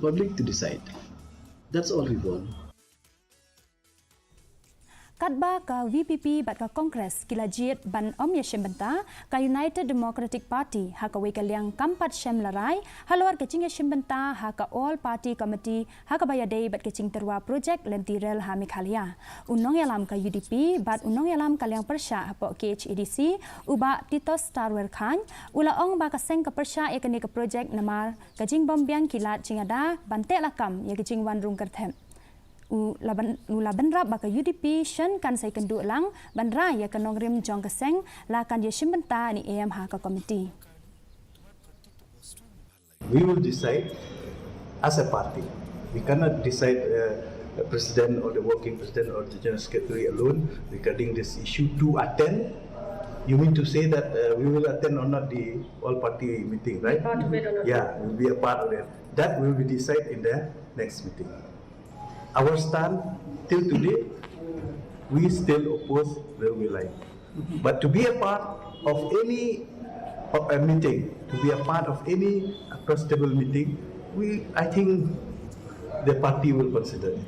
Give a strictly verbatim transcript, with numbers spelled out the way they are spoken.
Public to decide. That's all we want. Katba ka VPP bad ka Congress ki la jied ban ym ïashim bynta, ka United Democratic Party ha kawei ka liang kam pat shem lehrain halor ka jingïashim bynta ha ka All Party Committee ha kaba ïadei bad ka jingtyrwa projek lynti rel ha Meghalaya. U nongïalam ka UDP bad u nongïalam ka liang pyrshah hapoh KHADC, u Bah Titosstarwell Chyne, u la ong ba ka seng ka pyrshah ïa kane ka projek namar ka jingbym biang ki lad jingada ban teh lakam ïa ka jingwan rung kyrthep. U la bynrap ba ka UDP shen kan sa ïakynduh lang ban rai ïa ka nongrim jong ka seng la kan ïashim bynta ne em ha ka komiti. We will decide as a party. We cannot decide uh, the president or the working president or the general secretary alone regarding this issue to attend. You mean to say that uh, we will attend or not the all party meeting, right? Part of it or not? Yeah, we'll be a part of it. That will be decided in the next meeting. Our stand till today, we still oppose railway line. But to be a part of any of a meeting, to be a part of any across table meeting, we I think the party will consider it.